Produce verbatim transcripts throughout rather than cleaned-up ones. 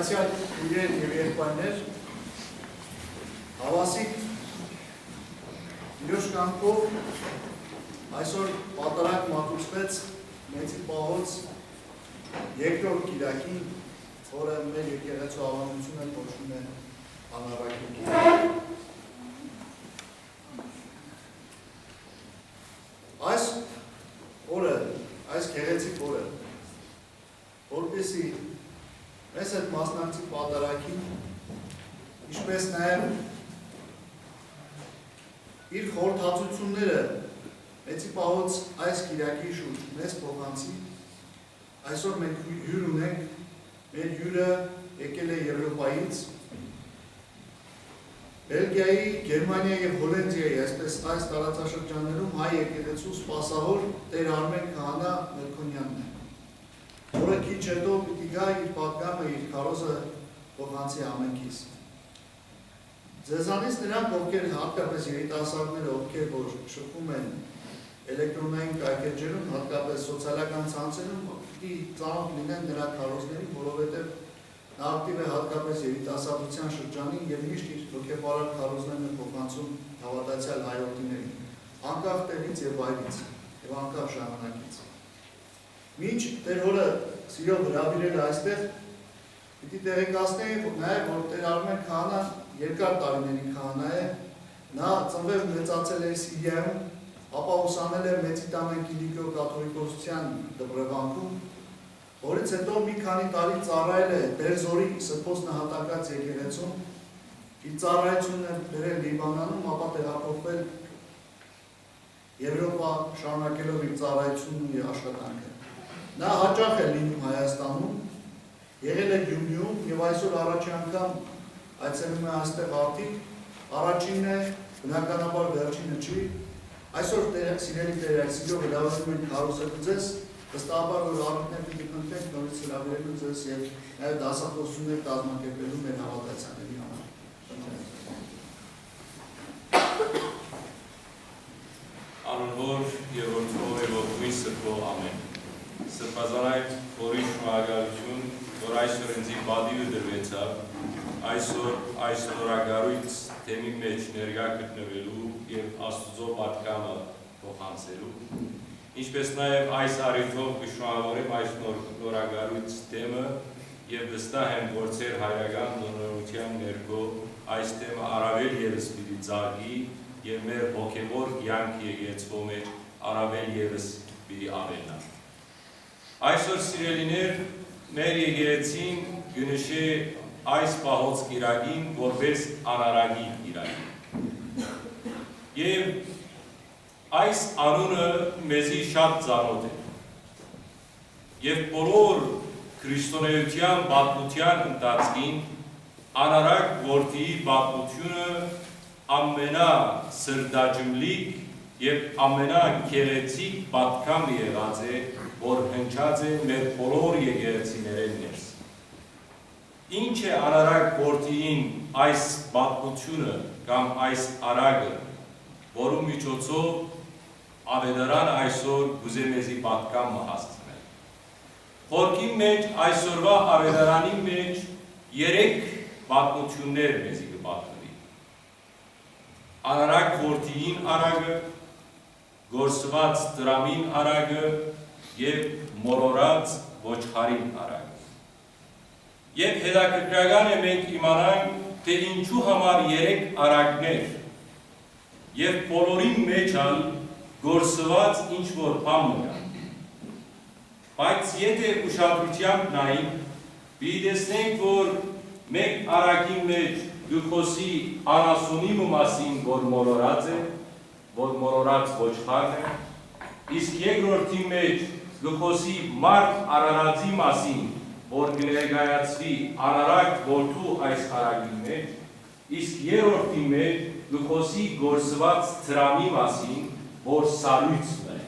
Հաւասիկ իրեր եւ եղբայրներ, հաւասիկ իրոց կամքով այսօր պատարագ մատուցվեց Մեծի Պահոց երկրորդ կիրակին, որը մեր եկեղեցու աւանդութիւնը կոչվում է անառակին կիրակ։ Այս օրը, այս գեղեցիկ օրը, որպեսզի մեզ հետ մասնակցի պատարագին, ինչպէս նաեւ իր խորհրդածությունները Մեծի Պահոց այս կիրակի շուրջ մեզ փոխանցի, այսօր մենք հիւր ունենք, մեր հիւրը եկել է Եւրոպայից, Բելգիայի, Գերմանիայի եւ Հոլանդիայի, այսպես այս տարածաշրջաններում հայ եկեղեցու սպասաւոր Տէր Արմէն քահանայ Մելքոնեանն է, որը քիչ յետոյ պիտի գայ իր պատգամը, իր քարոզը փոխանցի ամենքիս։ Ձեզանից նրանք, ովքեր հատկապես երիտասարդները, ովքեր որ շփվում են էլեկտրոնային կայքէջերում, հատկապես սոցիալական ցանցերում, պիտի ծանոթ լինեն նրա քարոզներին, որովհետեւ Ակտիվ է հատկապես երիտասարդութեան շրջանին եւ միշտ իր հոգեբարար քարոզներն է փոխանցում հաւատացեալ հայրենիքին, անկախ տեղից եւ վայրից, եւ անկախ ժամանակից։ Մինչ Տէր հօրը սիրով հրաւիրել է այստեղ, պիտի տեղեկացնեի, որ նաեւ որ Տէր Արմէն քահանան երկար տարիների քահանայ է, նա ծնուած մեծացել է Սիրիայում, ապա ուսանել է Մեծի Տանեն Կիլիկիոյ կաթողիկոսութեան դպրեվանքում, որից յետոյ մի քանի տարի ծառայել է Դերզորի Սրբոց Նահատակաց եկեղեցուն, իր ծառայությունն է բերել Լիբանանում, ապա տեղափոխվել Եվրոպա, շարունակելով իր ծառայությունն ու իր աշխատանքը։ Նա հաճախ է լինում Հայաստանում, եղել է Գյումրիում եւ այսօր առաջին անգամ այցելում է այստեղ արդիկ, առաջինն է, բնականաբար վերջինը չի։ Այսօր Տեր, սիրելի Տեր, այս video վրայով մենք քարոզելու ձեզ, վստահաբար որ առիթներ պիտի փնտրենք նորից հրավիրելու ձեզ եւ նաեւ դասախոսություններ կազմակերպելու մեր հաւատացյալների համար։ Անոր Հօր եւ Որդւոյ եւ Ոգւոյն Սրբոյ, ամէն։ Սրբազան Հայր, խորհուրդ, շնորհակալութիւն, որ այսօր ինծի պատիւը տրուեցաւ, այսօր այս նորակառոյց թեմին մէջ ներկայ գտնուելու եւ Աստուծոյ պատգամը փոխանցելու, ինչպէս նաեւ այս առիթով կը շնորհավորեմ այս նոր, նորակառոյց թեմը եւ վստահ եմ, որ ձեր հայրական նորարարութեան ներքո այս թեմը առաւել եւս պիտի ծաղկի եւ մեր հոգեւոր կեանքը եկեղեցւոյ մէջ առաւել եւս պիտի աւելնայ։ Այսօր, սիրելիներ, մեր եկեղեցին կը նշէ այս պահոց կիրակին որպէս անառակի կիրակին։ Եւ այս անունը մեզի շատ ծանօթ է։ Եւ բոլոր քրիստոնէութեան պատմութեան ընթացքին անառակ որդիի պատմութիւնը ամենասրտաճմլիկ եւ ամենագեղեցիկ պատգամը եղած է, որ հնչած է մեր բոլոր եկեղեցիներէն ներս։ Ի՞նչ է անառակ որդիին այս պատմութիւնը կամ այս առակը, որու միջոցով Աւետարան այսօր կ'ուզէ մեզի պատգամ մը հասցնել։ Խորքին մէջ, այսօրուայ Աւետարանին մէջ երեք պատմութիւններ մեզի կը պատմուի։ Անառակ որդիին առակը, կորսուած դրամին առակը եւ մոլորած ոչխարին առակը։ Եւ հետաքրքրական է մենք իմանանք, թէ ինչու համար երեք առակներ եւ բոլորին մէջ ալ կորսուած ինչ որ բան մը կայ։ Բայց եթէ ուշադրութեամբ նայինք, պիտի տեսնենք, որ մէկ առակին մէջ կը խօսի անասունի մը մասին, որ մոլորած է, որ մոլորած ոչխարն է, իսկ երկրորդի մէջ կը խօսի մարդ արարածի մասին, որ կը ներկայացուի անառակ որդու այս առակին մէջ, իսկ երրորդի մէջ կը խօսի կորսուած դրամի մասին, որ սառոյց մը է,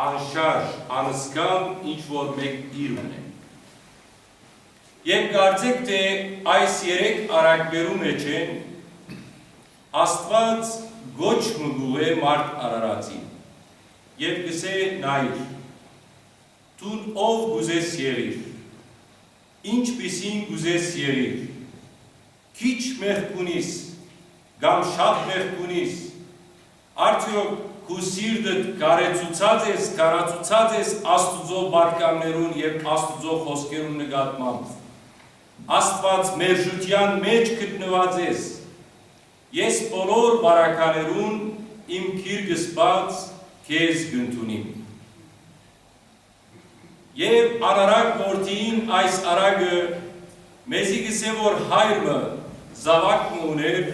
անշարժ, անզգալ ինչ որ մէկ իր մը է։ Եւ կարծեք թէ այս երեք առակներու մէջէն Աստուած կոչ մը կ'ուղղէ մարդ արարածին եւ կ'ըսէ. «Նայիր, դուն ով կ'ուզես եղիր, Ինչպիսին կ'ուզես եղիր, քիչ մեղք ունիս կամ շատ մեղք ունիս, արդեօք քու սիրտդ կարեցուցած ես, կարացուցած ես Աստուծոյ պատգամներուն եւ Աստուծոյ խօսքերուն նկատմամբ։ Աստուած մերժութեան մէջ գտնուած ես։ Ես բոլոր բարականերուն իմ գիրկս բաց քեզ կ'ընդունիմ։ Եւ անարակ որդին այս արագը մեզի կ'ըսէ, որ հայր մը զաւակ մը ունէր,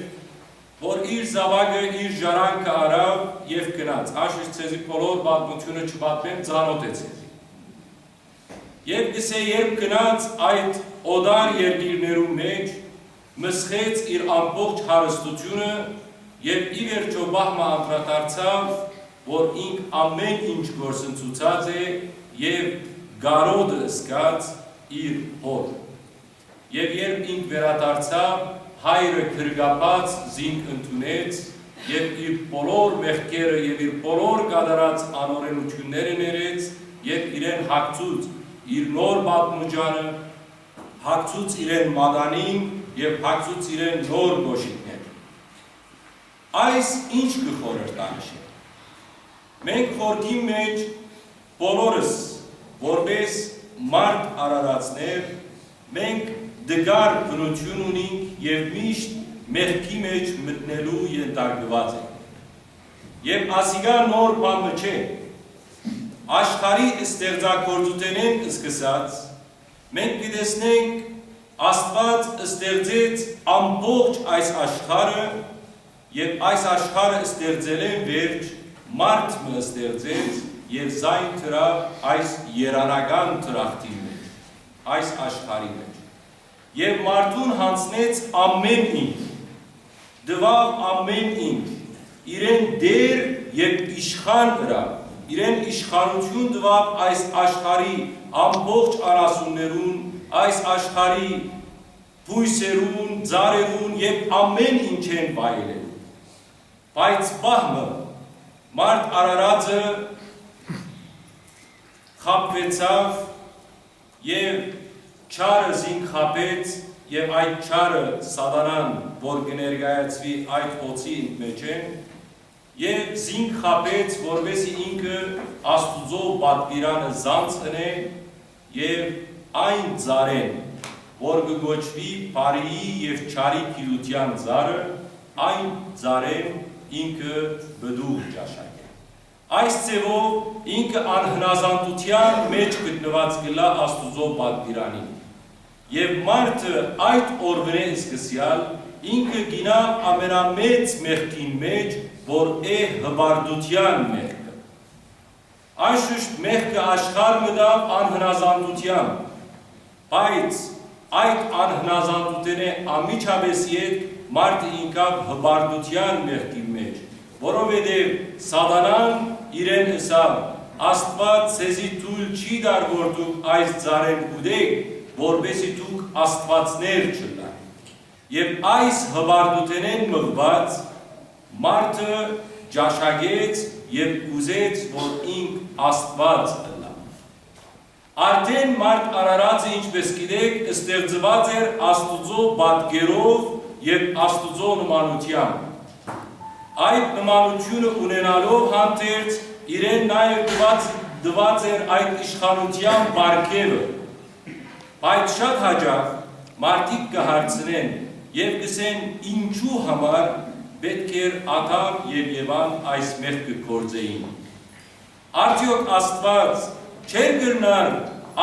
որ իր զաւակը իր ժառանգը առաւ եւ գնաց։ Աշիշ ձեզի բոլոր պատմութիւնը չպատմեմ, ծանօթ է ձեզի։ Եւ կ'ըսէ, երբ գնաց այդ օտար երկիրներու մէջ, մսխեց իր ամբողջ հարստութիւնը եւ ի վերջոյ պահ մը անդրադարձաւ, որ ինք ամէն ինչ գործընծուցած է եւ կարօտը զգաց իր հօր։ Եւ երբ ինք վերադարձաւ, հայրը գրկաբաց զինք ընդունեց եւ իր բոլոր մեղքերը եւ իր բոլոր կատարած անօրենութիւնները ներեց եւ իրեն հագցուց իր նոր պատմուճանը, հագցուց իրեն մատանին եւ հագցուց իրեն նոր կօշիկներ։ Այս ինչ կը խորհրդանշէ։ Մենք խորքի մէջ բոլորս, որպես մարդ արարածներ, մենք դգար բնութիւն ունինք եւ միշտ մեղքի մէջ մտնելու ենթարկուած ենք։ Եւ ասիկա նոր բան մը չէ։ Աշխարհի ստեղծագործութենէն սկսած, մենք կը տեսնենք, Աստուած ստեղծեց ամբողջ այս աշխարհը եւ այս աշխարհը ստեղծելէն վերջ մարդ մը ստեղծեց եւ զայն դրաւ այս երանական դրախտին մէջ, այս աշխարհի մէջ։ Եւ մարդուն յանձնեց ամէն ինչ, տուաւ ամէն ինչ, իրեն տէր եւ իշխան ըրաւ, իրեն իշխանութիւն տուաւ այս աշխարհի ամբողջ անասուններուն, այս աշխարհի բոյսերուն, ծառերուն եւ ամէն ինչէն վայելելու։ Բայց պահ մը մարդ արարածը խաբուեցաւ եւ չարը զինք խաբեց եւ այդ չարը սատանան, որ կը ներկայացուի այդ օծի մէջէն, եւ զինք խաբեց, որպէսզի ինքը Աստուծոյ պատուիրանը զանց ընէ եւ այն ծառէն, որ կը կոչուի բարիի եւ չարի գիտութեան ծառը, այն ծառէն ինքը պտուղ ճաշակէ։ Այս ձեւով ինքը անհնազանդութեան մէջ գտնուած կ'ըլլայ Աստուծոյ պատուիրանին։ Եւ մարդը այդ օրուընէ սկսեալ ինքը գինայ ամենամեծ մեղքին մէջ, որ է հպարտութեան մեղքը։ Անշուշտ մեղքը աշխարհ մտաւ անհնազանդութեան, բայց այդ անհնազանդութենէ անմիջապէս ետք մարդը ինկաւ հպարտութեան մեղքին մէջ, որովհետեւ սատանան իրեն ըսաւ. «Աստուած ձեզի թոյլ չի տար, որ դուք այս ծառէն ուտէք, որպէսզի դուք աստուածներ չըլլաք»։ Եւ այս հպարտութենէն մղուած մարդը ճաշակեց եւ ուզեց, որ ինք Աստուած ըլլայ։ Արդէն մարդ արարածը, ինչպէս գիտէք, ստեղծուած էր Աստուծոյ պատկերով եւ Աստուծոյ նմանութեամբ։ Այդ նմանութիւնը ունենալով հանդերձ, իրեն նաեւ տուած, տուած էր այդ իշխանութեան պարգեւը։ Բայց շատ յաճախ մարդիկ կը հարցնեն եւ կ'ըսեն. «Ինչու համար պէտք էր Ադամ եւ Եվան այս մեղքը գործէին»։ Արդեօք Աստուած չէ՞ր կրնար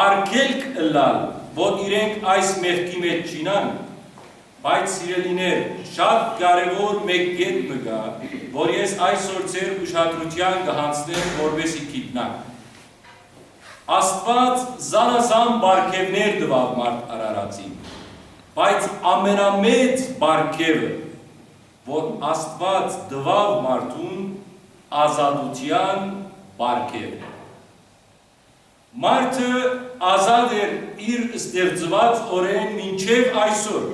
արգելք ըլլալ, որ իրենք այս մեղքի մէջ չիյնան։ Բայց, սիրելիներ, շատ կարեւոր մէկ կետ մը կայ, որ ես այսօր ձեր ուշադրութեան կը յանձնեմ, որպէսզի գիտնաք։ Աստուած զանազան պարգեւներ տուաւ մարդ արարածին, բայց ամենամեծ պարգեւը, որ Աստուած տուաւ մարդուն, ազատութեան պարգեւն է։ Մարդը ազատ էր իր ստեղծուած օրէն մինչեւ այսօր։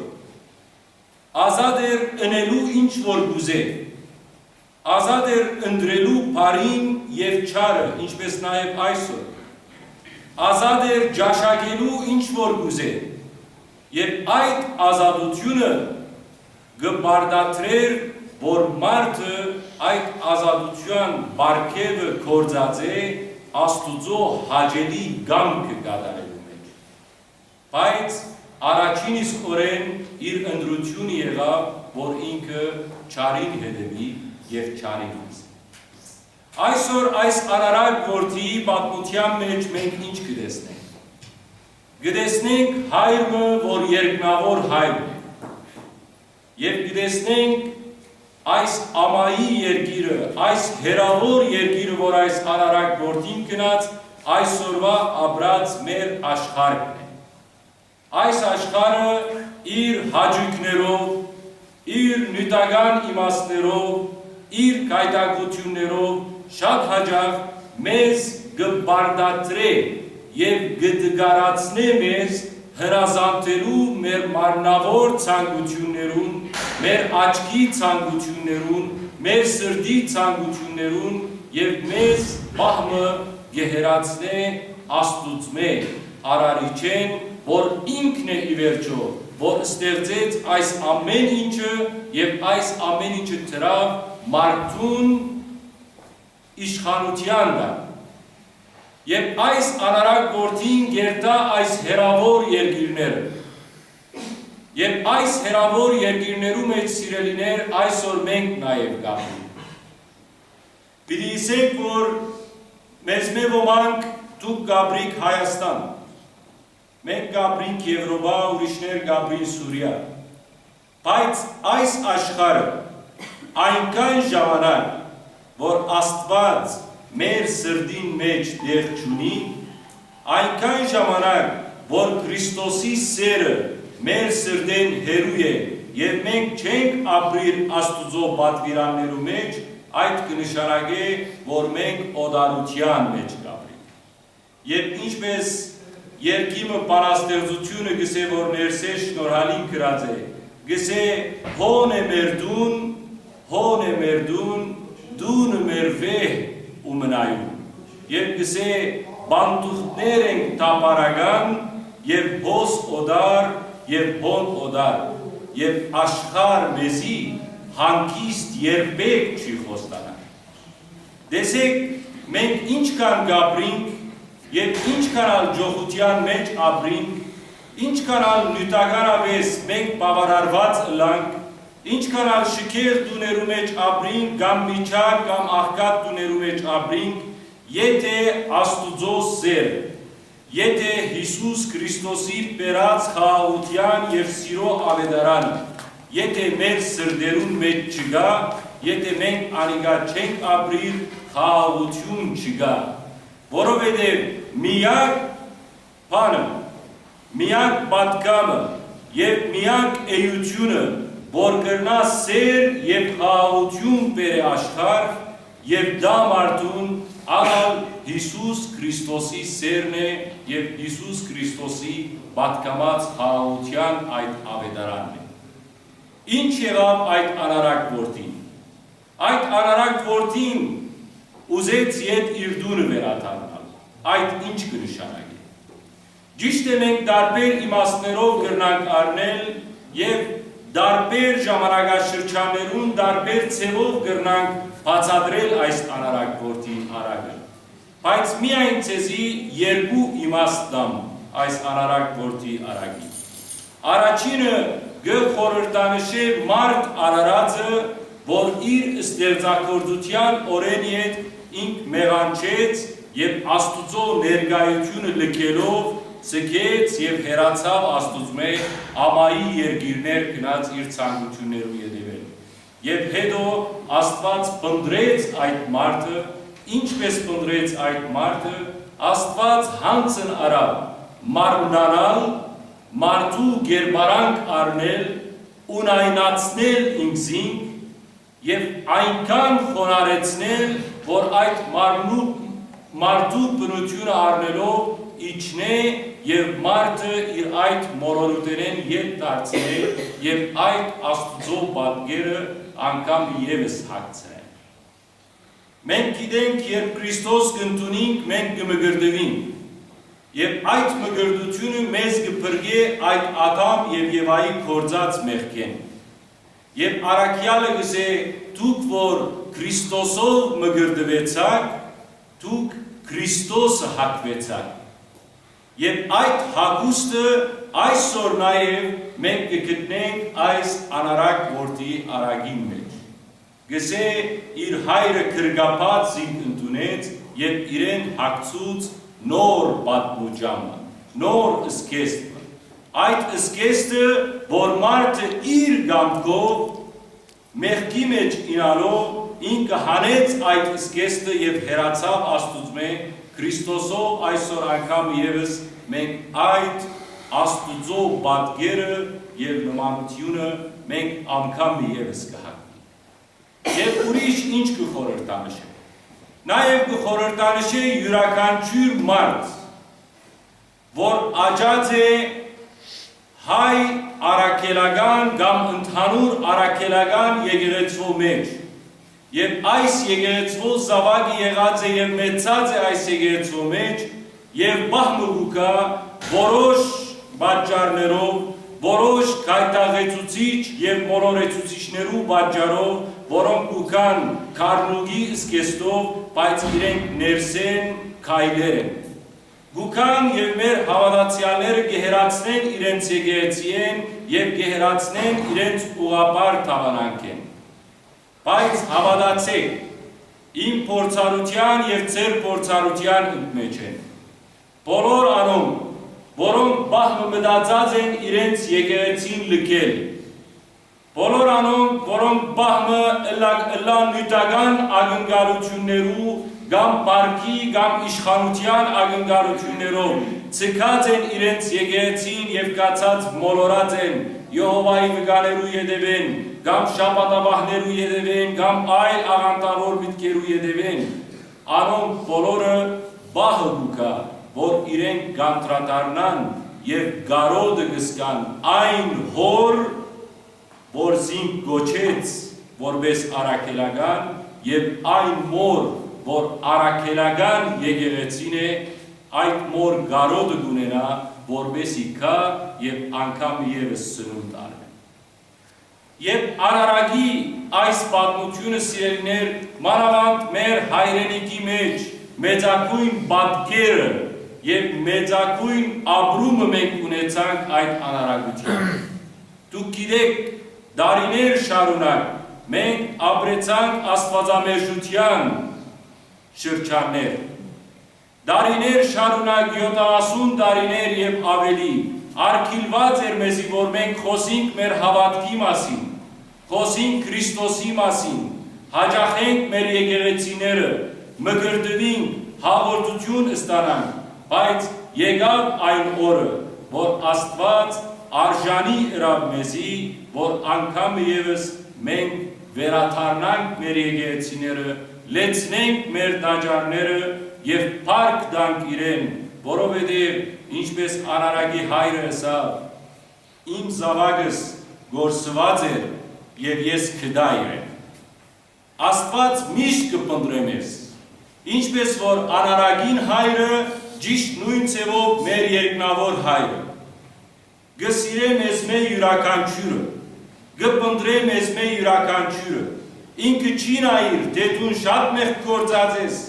Ազատ էր ընելու ինչ որ կ'ուզէ։ Ազատ էր ընտրելու բարին եւ չարը, ինչպէս նաեւ այսօր։ Ազատ էր ճաշակելու ինչ որ կ'ուզէ։ Եւ այդ ազատութիւնը կը պարտադրէր, որ մարդը այդ ազատութեան պարգեւը գործածէ Աստուծոյ հաճելի կամքը կատարելու մէջ։ Բայց առաջին իսկ օրէն իր ընտրութիւնը եղաւ, որ ինքը չարին հետեւի եւ չարին անցնի։ Այսօր այս անարակ որդիի պատմութեան մէջ մենք ինչ կը տեսնենք։ Կը տեսնենք հայր մը, որ երկնաւոր հայր մը է։ Եւ կը տեսնենք այս ամայի երկիրը, այս հեռաւոր երկիրը, որ այս անարակ որդին գնաց, այսօրուայ ապրած մեր աշխարհն է։ Այս աշխարհը իր հաճոյքներով, իր նիւթական իմաստներով, իր գայթակղութիւններով շատ յաճախ մեզ կը պարտադրէ եւ կը տկարացնէ մեզ հնազանդելու մեր մարմնաւոր ցանկութիւններուն, մեր աչքի ցանկութիւններուն, մեր սրտի ցանկութիւններուն եւ մեզ պահ մը կը հեռացնէ Աստուծմէ, Արարիչէն, որ ինքն է ի վերջոյ, որ ստեղծեց այս ամէն ինչը եւ այս ամէն ինչը դրաւ մարդուն իշխանութեան տակ։ Եւ այս անարակ որդին կերտայ այս հեռաւոր երկիրները։ Եւ այս հեռաւոր երկիրներու մէջ, սիրելիներ, այսօր մենք նաեւ կապրենք։ Պիտի ըսենք, որ մեզմէ ոմանք դուք կապրիք Հայաստան, մենք կապրինք Եւրոպա, ուրիշներ կապրին Սուրիա, բայց այս աշխարհը այնքան ժամանակ, որ Աստուած մեր սրտին մէջ տեղ չունի, այնքան ժամանակ, որ Քրիստոսի սերը մեր սրտէն հեռու է եւ մենք չենք ապրիր Աստուծոյ պատուիրաններու մէջ, այդ կը նշանակէ, որ մենք օտարութեան մէջ կ'ապրենք։ Եւ ինչպէս երկի մը բանաստեղծութիւնը կ'ըսէ, որ ներսէ շնորհալին գրած է, կ'ըսէ. «Հոն է մեր դուն, հոն է մեր դուն, դունը մեր վեհ ու մնայուն»։ Եւ կ'ըսէ. «Պանդուխտներ ենք թափառական, եւ հոս օտար, եւ հոն օտար, եւ աշխարհ մեզի հանգիստ երբեք չի խոստանար»։ Տեսեք, մենք ինչքան կ'ապրինք եւ ինչքան ալ ճոխութեան մէջ ապրինք, ինչքան ալ նիւթականապէս մենք բաւարարուած ըլլանք, ինչքան ալ շքեղ տուներու մէջ ապրինք կամ միջակ կամ աղքատ տուներու մէջ ապրինք, եթէ Աստուծոյ սեր, եթէ Յիսուս Քրիստոսի բերած խաղաղութեան եւ սիրո աւետարանը, եթէ մեր սրտերուն մէջ չկայ, եթէ մենք անիկա չենք ապրիր, խաղաղութիւն չկայ, որովհետեւ միակ բանը, միակ պատգամը եւ միակ էությունը, որ կրնայ սեր եւ խաղաղութիւն բերէ աշխարհ եւ տայ մարդուն, ան ալ Յիսուս Քրիստոսի սերն է եւ Յիսուս Քրիստոսի պատգամած խաղաղութեան այդ աւետարանն է։ Ինչ եղաւ այդ անարակ որդին։ Այդ անարակ որդին ուզեց ետ իր տունը վերադառնալ։ Այդ ինչ կը նշանակէ։ Ճիշդ է, մենք տարբեր իմաստներով կրնանք առնել եւ տարբեր ժամանակաշրջաններուն տարբեր ձեւով կրնանք բացատրել այս անարակ որդին արարքը։ Բայց միայն ձեզի երկու իմաստ տամ այս անարակ որդի արարքի։ Առաջինը կը խորհրդանշէ մարդ արարածը, որ իր ստեղծագործութեան օրէն յետ ինք մեղանչեց եւ Աստուծոյ ներկայութիւնը լքելով ձգեց եւ հեռացաւ Աստուծմէ, ամայի երկիրներ գնաց իր ցանկութիւններու ետեւել։ Եւ հետո Աստուած փնտռեց այդ մարդը, ինչպէս փնտռեց այդ մարդը, Աստուած յանձն առաւ մարմնանալ, մարդու կերպարանք առնել, ունայնացնել ինքզինք եւ այնքան խոնարհեցնել, որ այդ մարմնու, մարդու բնութիւնը առնելով իջնէ եւ մարդը իր այդ մոլորութենէն ետ դարձնէ եւ այդ Աստուծոյ պատկերը անգամ եւս հագցնէ։ Մենք գիտենք, երբ Քրիստոս կ'ընդունինք, մենք կը մկրտուինք։ Եւ այդ մկրտութիւնը մեզ կը փրկէ այդ Ադամ եւ Եվայի գործած մեղքէն։ Եւ առաքեալը կ'ըսէ. «Դուք որ Քրիստոսով մկրտուեցաք, դուք Քրիստոսը հագուեցաք»։ Եւ այդ հագուստը այսօր նաեւ մենք կը գտնենք այս անարակ որդի Արագին մէջ։ Կ'ըսէ. «Իր հայրը կրկապած զինք ընդունեց եւ իրեն հագցուց նոր պատմուճամը, նոր զգեստը»։ Այդ զգեստը, որ մարդը իր կամքով մեղքի մէջ իյնալով, ինքը հանեց այդ զգեստը եւ հեռացաւ Աստուծմէ, Քրիստոսով այսօր անգամ եւս մենք այդ Աստուծոյ պատկերը եւ նմանութիւնը մենք անգամ եւս կը հագնենք։ Եւ ուրիշ ինչ կը խորհրդանշէ։ Նաեւ կը խորհրդանշէ յուրաքանչիւր մարդ, որ աճած է հայ առաքելական կամ ընդհանուր առաքելական եկեղեցւոյ մէջ, եւ այս եկեղեցւոյ զաւակը եղած է եւ մեծած է այս եկեղեցւոյ մէջ, եւ պահ մը կու գայ որոշ պատճառներով, որոշ գայթակղեցուցիչ եւ մոլորեցուցիչներու պատճառով, որոնք կու գան գառնուկի զգեստով, բայց իրենք ներսէն քայլեր են։ Կու գան եւ մեր հաւատացեալները կը հեռացնեն իրենց եկեղեցիէն եւ կը հեռացնեն իրենց ուղղափառ դաւանանքէն։ Բայց հաւատացէք, իմ փորձառութեան եւ ձեր փորձառութեան մէջ են բոլոր անոնք, որոնք պահ մը մտածած են իրենց եկեղեցին լքել, բոլոր անոնք, որոնք պահ մը ըլլա-, ըլլան նիւթական ակնկալութիւններու կամ պարտքի կամ իշխանութեան ակնկալութիւններով ձգած են իրենց եկեղեցին եւ գացած մոլորած են Եհովայի վկաներու ետեւէն կամ շաբաթապահներու ետեւէն կամ այլ աղանդավոր միտքերու ետեւէն, անոնք բոլորը պահը կու գայ, որ իրենք կանդրադառնան եւ կարօտը կը զգան այն հոր, որ զինք կոչեց որպէս առաքելական, եւ այն մոր, որ առաքելական եկեղեցին է, այդ մոր կարօտը կ'ունենայ, որպէս զի գայ եւ անգամ եւս սնունդ առնէ։ Եւ Արարագի այս պատմութիւնը, սիրելիներ, մանաւանդ մեր հայրենիքի մէջ մեծագոյն պատկերը եւ մեծագոյն ապրումը մենք ունեցանք այդ անարագութեան։ Դուք գիտէք, տարիներ շարունակ մենք ապրեցանք աստուածամերժութեան շրջաններ։ Տարիներ շարունակ, յոթանասուն տարիներ եւ աւելի, արգիլուած էր մեզի, որ մենք խօսինք մեր հաւատքի մասին, խօսինք Քրիստոսի մասին, յաճախենք մեր եկեղեցիները, մկրտուինք, հաղորդութիւն ստանանք, բայց եկաւ այն օրը, որ Աստուած արժանի ըրաւ մեզի, որ անգամ եւս մենք վերադառնանք մեր եկեղեցիները, լեցնենք մեր տաճարները եւ փառք տանք իրեն, որովհետեւ, ինչպէս Անարագի հայրը ըսաւ. «Իմ զաւակս կորսուած էր եւ ես գտայ իրեն»։ Աստուած միշտ կը փնտռէ մեզ, ինչպէս որ Անարագին հայրը ճիշտ նոյն ձեւով մեր երկնաւոր հայրը։ Կը սիրէ մեզմէ յուրաքանչիւրը, կը փնտռէ մեզմէ յուրաքանչիւրը։ Ինքը չի նայիր, թէ դուն շատ մեղք գործած ես։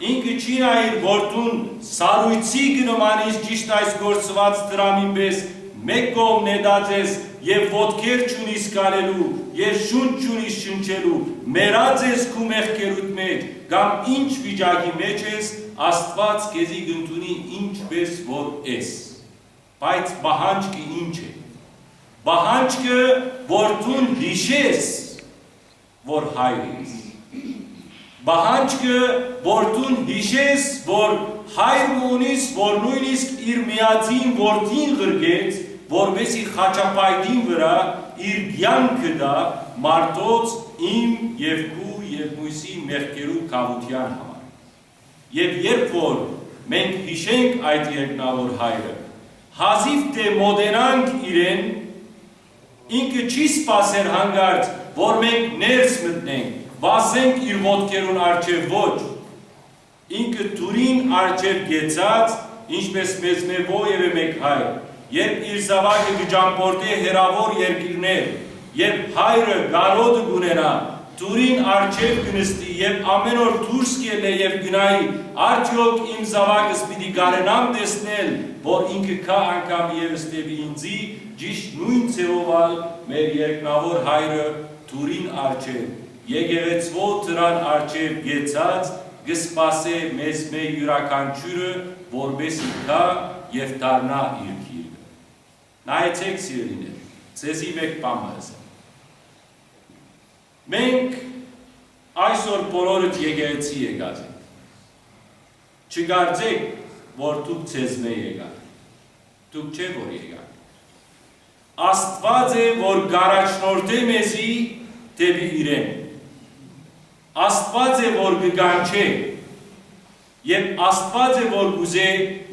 Ինքը չի նայիր, որ դուն սառոյցի կը նմանիս ճիշտ այս կորսուած դրամին պէս, մէկ կողմ նետած ես եւ ոտքեր չունիս քալելու եւ շունչ չունիս շնչելու, մեռած ես քու մեղքերուդ մէջ, կամ ինչ վիճակի մէջ ես, Աստուած քեզի կ'ընդունի ինչպէս որ ես։ Բայց պահանջքը ինչ է։ Պահանջքը, որ դուն յիշես, որ հայր ես։ Պահանջքը, որ դուն յիշես, որ հայր մը ունիս, որ նոյնիսկ իր միածին որդին ղրկեց, որպէսի խաչապայտին վրայ իր կեանքը տայ մարդոց, իմ եւ քու եւ մոյսի մեղքերու քաւութեան համար։ Եւ երբ որ մենք յիշենք այդ երկնաւոր հայրը, հազիւ թէ մոտենանք իրեն, ինքը չի սպասեր յանկարծ, որ մենք ներս մտնենք, վազենք իր ոտքերուն առջեւ, ոչ։ Ինքը դուռին առջեւ կեցած, Ինչպէս մեզմէ ո- ևէ մէկ հայր, երբ իր զաւակը կը ճամբորդէ հեռաւոր երկիրներ, երբ հայրը կարօտը կ'ունենայ, դուռին առջեւ կը նստի եւ ամէն օր դուրս կ'ելլէ եւ կը նայի, արդեօք իմ զաւակս պիտի կարենամ տեսնել, որ ինքը գայ անգամ ևս դէպի ինծի, ճիշդ նոյն ձեւով ալ մեր երկնաւոր հայրը դուռին առջեւ, եկեղեցւոյ դրան առջեւ կեցած, կը սպասէ մեզմէ իւրաքանչիւրը, որպէս զի գայ եւ դառնայ իր գիրկը։ Նայեցէք, սիրելիներ, ձեզի մէկ բան մը ըսեմ։ Մենք այսօր բոլորս եկեղեցի եկած ենք։ Չկարծէք, որ դուք ձեզմէ եկաք։ Դուք չէ, որ եկաք։ Աստուած է, որ կ'առաջնորդէ մեզի դէպի իրեն։ Աստուած է, որ կը կանչէ, եւ Աստուած է, որ կ'ուզէ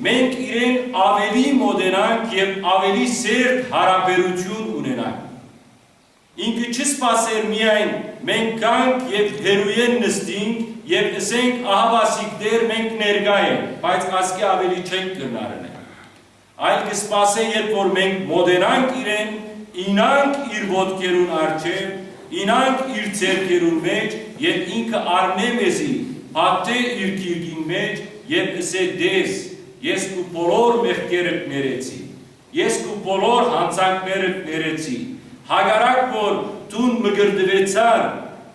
մենք իրեն աւելի մօտենանք եւ աւելի սերտ յարաբերութիւն ունենանք։ Ինքը չի սպասեր միայն մենք գանք եւ հեռուէն նստինք եւ ըսենք. «Ահա, ասիկներ, մենք ներկայ ենք, բայց ասկէ աւելի չենք կրնար ընել»։ Այլ կը սպասէ, երբ որ մենք մօտենանք իրեն, իյնանք իր ոտքերուն առջեւ, իյնանք իր ձեռքերուն մէջ եւ ինքը առնէ մեզի, փաթթէ իր գիրկին մէջ եւ ըսէ. «Տես, ես քու բոլոր մեղքերդ ներեցի, ես քու բոլոր յանցանքներդ ներեցի, հակառակ որ դուն մկրտուեցար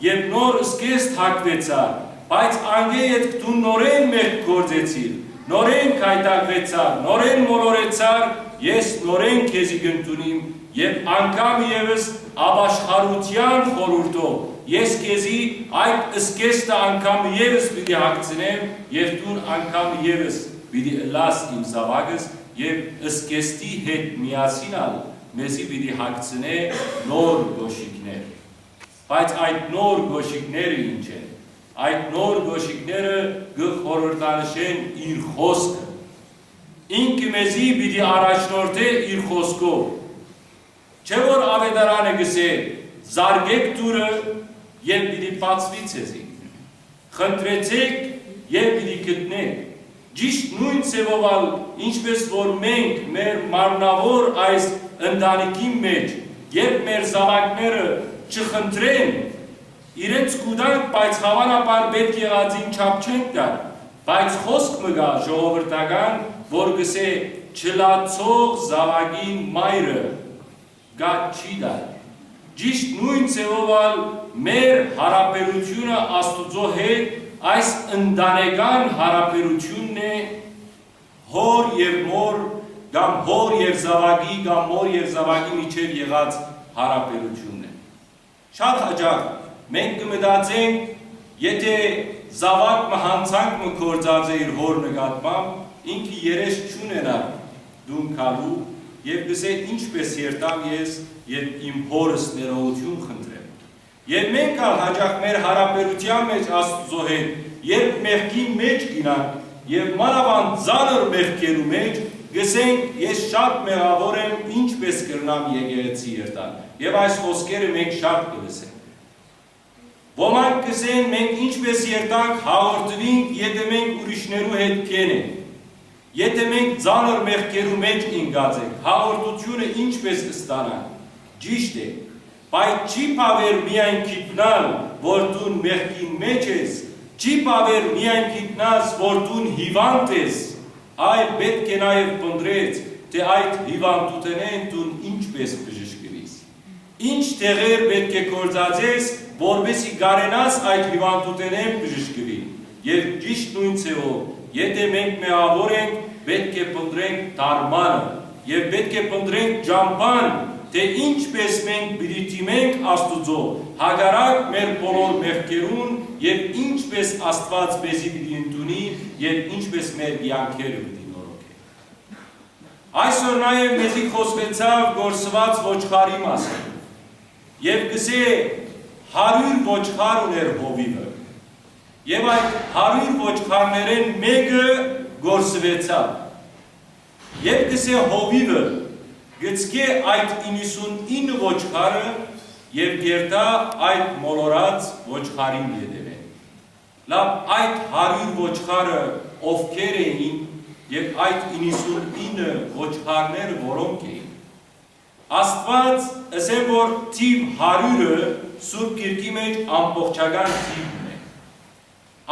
եւ նոր զգեստ հագուեցար, բայց անկէ ետք դուն նորէն մեղք գործեցիր, նորէն գայթակղեցար, նորէն մոլորեցար, ես նորէն քեզի կ'ընդունիմ եւ անգամ ևս ապաշխարութեան խորհուրդով ես քեզի այդ զգեստը անգամ ևս պիտի հագցնեմ եւ դուն անգամ ևս պիտի ըլլաս իմ զաւակս եւ զգեստի հետ միասին ալ մեզի պիտի հագցնէ նոր կօշիկներ»։ Բայց այդ նոր կօշիկները ի՞նչ են։ Այդ նոր կօշիկները կը խորհրդանշեն իր խօսքը։ Ինքը մեզի պիտի առաջնորդէ իր խօսքով։ Չէ՞ որ Աւետարանը կ'ըսէ. «Զարկէք դուռը եւ պիտի բացուի ձեզի։ Խնդրեցէք եւ պիտի գտնէք»։ Ճիշդ նոյն ձեւով ալ, ինչպէս որ մենք մեր մարմնաւոր այս ընտանիքին մէջ, երբ մեր զաւակները չխնդրեն, իրենց կու տանք, բայց հաւանաբար պէտք եղածին չափ չենք տար, բայց խօսք մը կայ ժողովրդական, որ կ'ըսէ. «Չլացող զաւակին մայրը կաթ չի տար»։ Ճիշդ նոյն ձեւով ալ մեր յարաբերութիւնը Աստուծոյ հետ այս ընտանեկան յարաբերութիւնն է, հօր եւ մօր, կամ հօր եւ զաւակի, կամ մօր եւ զաւակի միջեւ եղած յարաբերութիւնն է։ Շատ յաճախ մենք կը մտածենք, եթէ զաւակ մը յանցանք մը գործած է իր հօր նկատմամբ, ինքը երես չունենայ տուն գալու եւ կ'ըսէ. «Ինչպէս երթամ ես, երբ իմ հօրս ներողութիւն խնդրեմ»։ Եւ մենք ալ յաճախ մեր յարաբերութեան մէջ Աստուծոյ հետ, երբ մեղքին մէջ կ'իյնանք եւ մանաւանդ ծանր մեղքերու մէջ, կ'ըսենք. «Ես շատ մեղաւոր եմ, ինչպէս կրնամ եկեղեցի երթալ»։ Եւ այս խօսքերը մենք շատ կը լսենք։ Ոմանք կ'ըսեն. «Մենք ինչպէս երթանք, հաղորդուինք, եթէ մենք ուրիշներու հետ կ'ենք, եթէ մենք ծանր մեղքերու մէջ ինկած ենք, հաղորդութիւնը ինչպէս ստանանք»։ Ճիշդ է, բայց չի բաւեր միայն գիտնալ, որ դուն մեղքին մէջ ես, չի բաւեր միայն գիտնաս, որ դուն հիւանդ ես, այլ պէտք է նաեւ փնտռես, թէ այդ հիւանդութենէն դուն ինչպէս բժշկուիս։ Ինչ դեղեր պէտք է գործածես, որպէս զի կարենաս այդ հիւանդութենէն բժշկուիլ։ Եւ ճիշդ նոյն ձեւով, եթէ մենք մեղաւոր ենք, պէտք է փնտռենք դարմանը եւ պէտք է փնտռենք ճամբան, թէ ինչպէս մենք պիտի դիմենք Աստուծոյ, հակառակ մեր բոլոր մեղքերուն, եւ ինչպէս Աստուած մեզի պիտի ընդունի եւ ինչպէս մեր կեանքերը պիտի նորոգէ։ Այսօր նաեւ մեզի խօսուեցաւ կորսուած ոչխարի մասին եւ կ'ըսէ. «Հարիւր ոչխար ունէր հովիւը, եւ այդ հարիւր ոչխարներէն մէկը կորսուեցաւ»։ Եւ կ'ըսէ. «Հովիւը գցկէ այդ իննսուն ինը ոչխարը եւ կ'երթայ այդ մոլորած ոչխարին ետեւէն»։ Լաւ, այդ հարիւր ոչխարը ովքեր էին, Եւ այդ իննսունինը ոչխարները որոնք էին։ Աստուած, ըսեն որ թիւ հարիւրը Սուրբ Գիրքի մէջ ամբողջական թիվն է։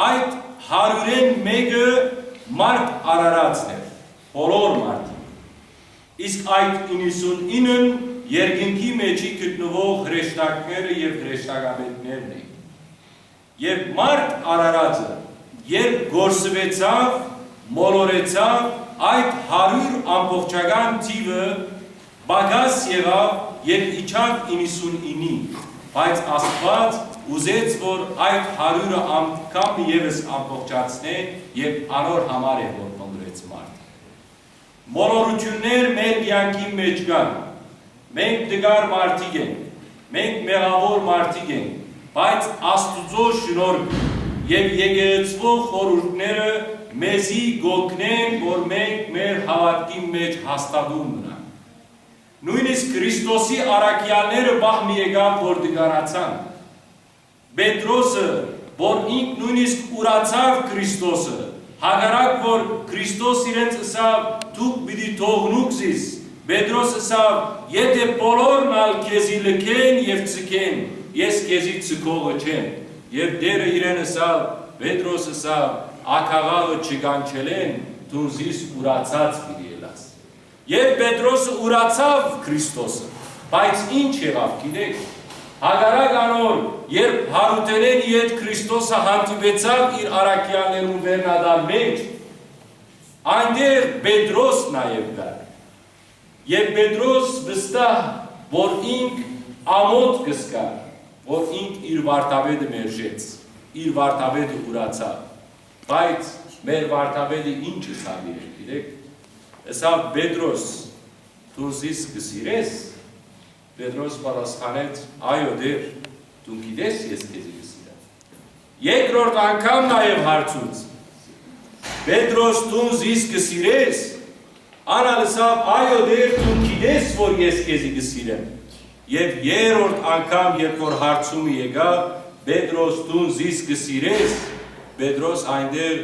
Այդ հարիւրէն մէկը մարդ արարածն էր, բոլոր մարդիկ։ Իսկ այդ իննսունինն երկնքի մէջի գտնուող հրեշտակները եւ հրեշտակապետներն էին։ Եւ մարդ արարածը, երբ կորսուեցաւ, մոլորեցաւ, այդ հարիւր ամբողջական թիվը պակաս եղաւ եւ իջաւ իննսունինի, բայց Աստուած ուզեց որ այդ հարիւրը անգամ եւս ամբողջացնէ, եւ անոր համար է որ մոլորեց մարդ։ Մոլորութիւններ մեր կեանքին մէջ կան։ Մենք տկար մարդիկ ենք, մենք մեղաւոր մարդիկ ենք, բայց Աստուծոյ շնորհք եւ եկեղեցւոյ խորհուրդները մեզի կօգնեն որ մենք մեր հաւատքին մէջ հաստատուն մնանք։ Նոյնիսկ Քրիստոսի առաքեալները պահ մը եկաւ որ տկարացան։ Պետրոսը, որ ինք նոյնիսկ ուրացաւ Քրիստոսը, հակառակ որ Քրիստոս իրենց ըսաւ. «Դուք պիտի թողնուք զիս», Պետրոս ըսաւ. «Եթէ բոլորն ալ քեզի լքեն եւ ձգեն, ես քեզի ձգողը չեմ»։ Եւ Տէրը իրեն ըսաւ, Պետրոս ըսաւ. «Ագաղաղը չկանչելէն դուն զիս ուրացած պիտի ըլլաս»։ Երբ Պետրոսը ուրացաւ Քրիստոսը, բայց ինչ եղաւ, գիտեք, հակառակ անոր, երբ Յարութենէն յետ Քրիստոսը հանդիպեցաւ իր առաքեալներուն վերնատար մէջ, այնտեղ Պետրոս նաեւ կար։ Եւ Պետրոս վստահ, որ ինք ամոթ կը զգար, որ ինք իր վարդապետը մերժեց, իր վարդապետը ուրացաւ, բայց մեր վարդապետը ինչ ըսաւ իրեն, գիտեք, ըսաւ. «Պետրոս, դուն զիս կը սիրե՞ս»։ Պետրոս պատասխանեց. «Այո, Տէր, դուն գիտես ես քեզի կը սիրեմ»։ Երկրորդ անգամ նաեւ հարցուց. «Պետրոս, դուն զիս կը սիրե՞ս»։ Ան ալ ըսաւ. «Այո, Տէր, դուն գիտես որ ես քեզի կը սիրեմ»։ Եւ երրորդ անգամ, երբ որ հարցումը եկաւ. «Պետրոս, դուն զիս կը սիրե՞ս»։ Պետրոս այնտեղ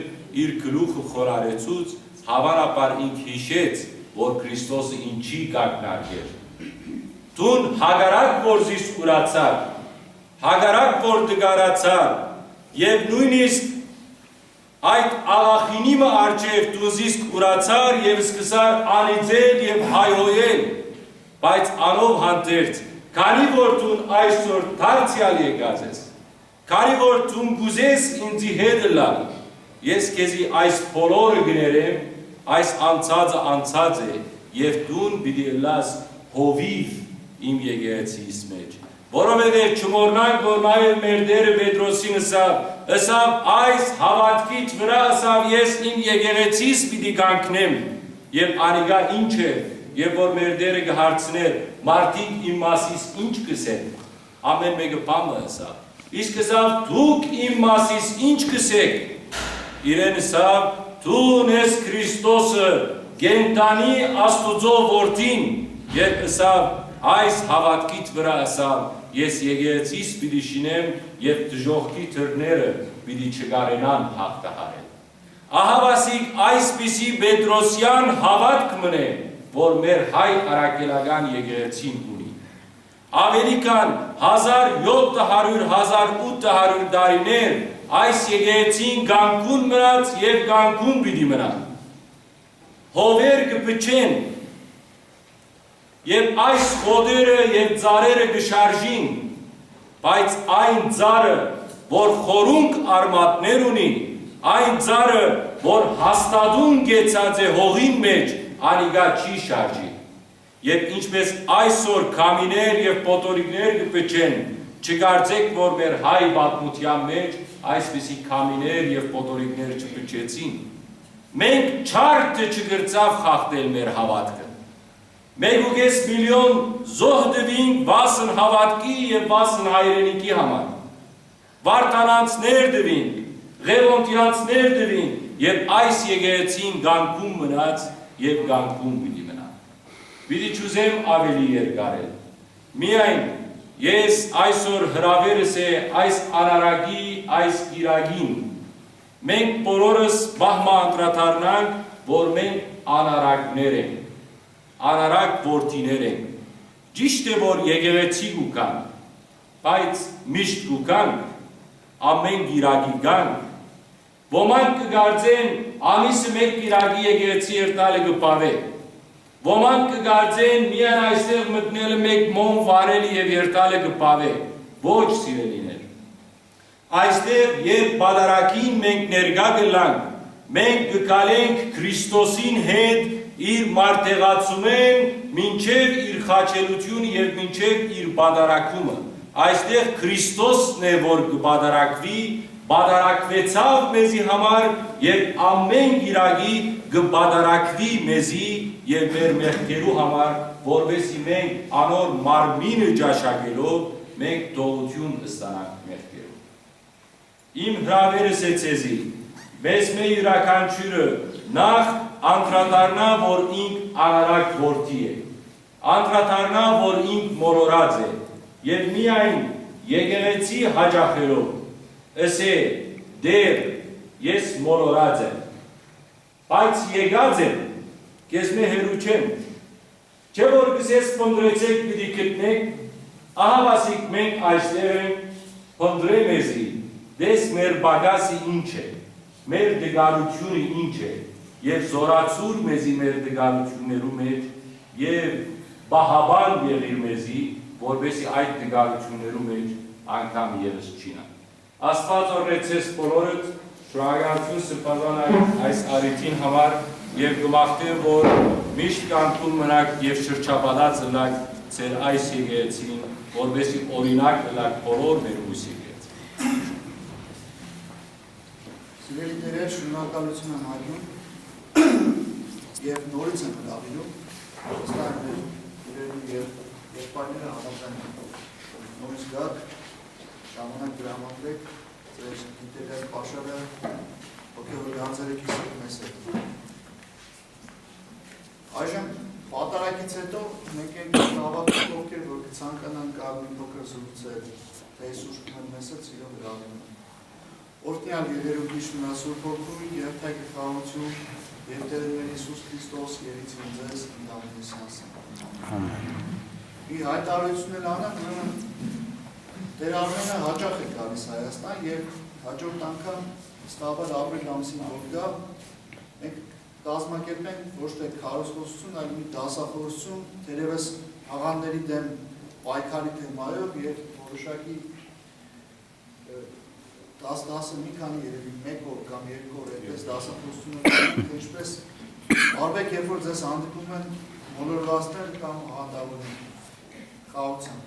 իր գլուխը խոնարհեցուց, հաւանաբար ինք յիշեց որ Քրիստոսը ինչի կ'ակնարկէր։ «Դուն հակառակ որ զիս ուրացար, հակառակ որ տկարացար, եւ նոյնիսկ այդ աղախինի մը առջեւ դուն զիս ուրացար եւ սկսար անիծել եւ հայհոյել, բայց անով հանդերձ, քանի որ դուն այսօր դարձեալ եկած ես, քանի որ դուն կ'ուզես ինծի հետ ըլլալ, ես քեզի այս բոլորը կը ներեմ, այս անցածը անցած է, եւ դուն պիտի ըլլաս հովիւ իմ եկեղեցիս մէջ»։ Որովհետեւ չմոռնանք որ նաեւ մեր Տէրը Պետրոսին ըսաւ, ըսաւ. «Այս հաւատքիդ վրայ», ըսաւ, «ես իմ եկեղեցիս պիտի կանգնեմ»։ Եւ անիկա ինչ էր, երբ որ մեր Տէրը կը հարցնէր. «Մարդիկ իմ մասիս ինչ կ'ըսեն»։ Ամէն մէկը բան մը ըսաւ։ Իսկ ըսաւ. «Դուք իմ մասիս ինչ կ'ըսէք»։ Իրեն ըսաւ. «Դուն ես Քրիստոսը, կենդանի Աստուծոյ Որդին»։ Երբ ըսաւ. «Այս հաւատքիդ վրայ», ըսաւ, «ես եկեղեցիս պիտի շինեմ եւ դժոխքի դռները պիտի չկարենան յաղթահարել»։ Ահաւասիկ այսպիսի Պետրոսեան հաւատք մըն է, որ մեր հայ առաքելական եկեղեցին ունի։ Աւելի քան հազար յոթ հարիւր, հազար ութ հարիւր տարիներ այս եկեղեցին կանգուն մնաց եւ կանգուն պիտի մնայ։ Հովեր կը փչեն, եւ այս խոտերը եւ ծառերը կը շարժին, բայց այն ծառը, որ խորունկ արմատներ ունի, այն ծառը, որ հաստատուն կեցած է հողին մէջ, անիկա չի շարժի։ Եւ ինչպես այսօր քամիներ եւ փոթորիկներ կը փչեն, չկարծէք որ մեր հայ պատմութեան մէջ այսպիսի քամիներ եւ փոթորիկներ չփչեցին։ Մենք չարդը չկրցաւ խախտել մեր հաւատքը։ Մէկ ու կէս միլիոն զոհ տուինք վասն հաւատքի եւ վասն հայրենիքի համար։ Վարդանանցներ տուինք, Ղեւոնդեանցներ տուինք, եւ այս եկեղեցին կանգուն մնաց եւ կանգուն պիտի մնայ։ Պիտի չուզեմ աւելի երկարել։ Միայն ես այսօր հրաւերս է այս անարակի, այս կիրակին։ Մենք բոլորս պահ մը անդրադառնանք որ մենք անառակներ ենք, անառակ որդիներ ենք։ Ճիշդ է, որ եկեղեցի կու գանք, բայց միշտ կու գանք, ամէն կիրակի գանք։ Ոմանք կը կարծեն, ամիսը մէկ կիրակի եկեղեցի երթալը կը բաւէ։ Ոմանք կը կարծեն, միայն այստեղ մտնելը, մէկ մոմ վառելը եւ երթալը կը բաւէ։ Ոչ, սիրելիներ։ Այստեղ, երբ պատարագին մենք ներկայ կ'ըլլանք, մենք կը քալենք Քրիստոսին հետ իր մարտեղացումէն մինչեւ իր խաչելությունը եւ մինչեւ իր պատարագումը։ Այստեղ Քրիստոսն է, որ կը պատարագուի, պատարագուեցաւ մեզի համար եւ ամէն կիրակի կը պատարագուի մեզի եւ մեր մեղքերու համար, որպէսզի մենք անոր մարմինը ճաշակելով մենք թողութիւն ստանանք մեղքերու։ Իմ հրաւերս է ձեզի, մեզմէ իւրաքանչիւրը նախ անդրադառնայ, որ ինք անառակ որդի է, անդրադառնայ, որ ինք մոլորած է, եւ միայն եկեղեցի յաճախելով՝ ըսէ. «Տէր, ես մոլորած եմ, բայց եկած եմ, քեզմէ հեռու չեմ»։ Չէ՞ որ կ'ըսես. «Փնտռեցէք, պիտի գտնէք»։ Ահա, ասիկա, մենք այստեղ ենք, փնտռէ մեզի, տես մեր պակասը ինչ է, մեր տկարութիւնը ինչ է, եւ զօրացուր մեզի մեր տկարութիւններու մէջ եւ պահապան եղիր մեզի, որպէսզի այդ տկարութիւններու մէջ անգամ եւս չիյնանք։ Աստուած օրհնեցե ձեզ բոլորդ, շնորհակալութիւն Սրբազան այս, այս առիթին համար եւ կը մաղթեմ, որ միշտ կանգուն մնաք եւ շրջապատած ըլլաք ձեր այս եկեղեցին, որպէսզի օրինակ ըլլաք բոլոր մեր բոյս եկեղեցին։ Սիրելի տէրեր, շնորհակալութիւն եմ յայտնում եւ նորից եմ հրաւիրում, վստահ եմ մեր տէրերն ու եղբայրները հաւատան են, նորից գաք, ժամանակ տրամադրեք, ձեր ինտերնետ պաշարը հոգեւոր գանձերը կիսեք մեզ հետ։ Այժմ պատարագից յետոյ մենք ենք հաւատք փոքր, որ կը ցանկանան գալ մի փոքր զրուցել, թէ Յիսուս կ'ունեն մեզ հետ սիրով հրաւիրում։ Օրհնեալ եղեր ու գիշ մնա Սուրբ Հոգու երթայ գլխաւորութիւն եւ Տէր մեր Յիսուս Քրիստոս երիցին ձեզ ընդամենեսյանսը։ Ամեն։ Մի հայտարարություն էլ անեմ, ուրեմն Տէր Արմէնը յաճախ է գալիս Հայաստան եւ հաջորդ անգամ, վստահաբար, ապրիլ ամսին որ գայ, մենք կազմակերպենք ոչ թե քարոզխոսություն, այլ մի դասախոսություն, թերեւս աղանդերի դեմ պայքարի թեմայով եւ որոշակի, ը, տաս, տասը, մի քանի, երեւի մեկ օր կամ երկու օր այդպես դասախոսությունը կայացնենք, թե ինչպես արվեք, երբ որ ձեզ հանդիպում են մոլորվածներ կամ աղանդավորներ, խաղացան։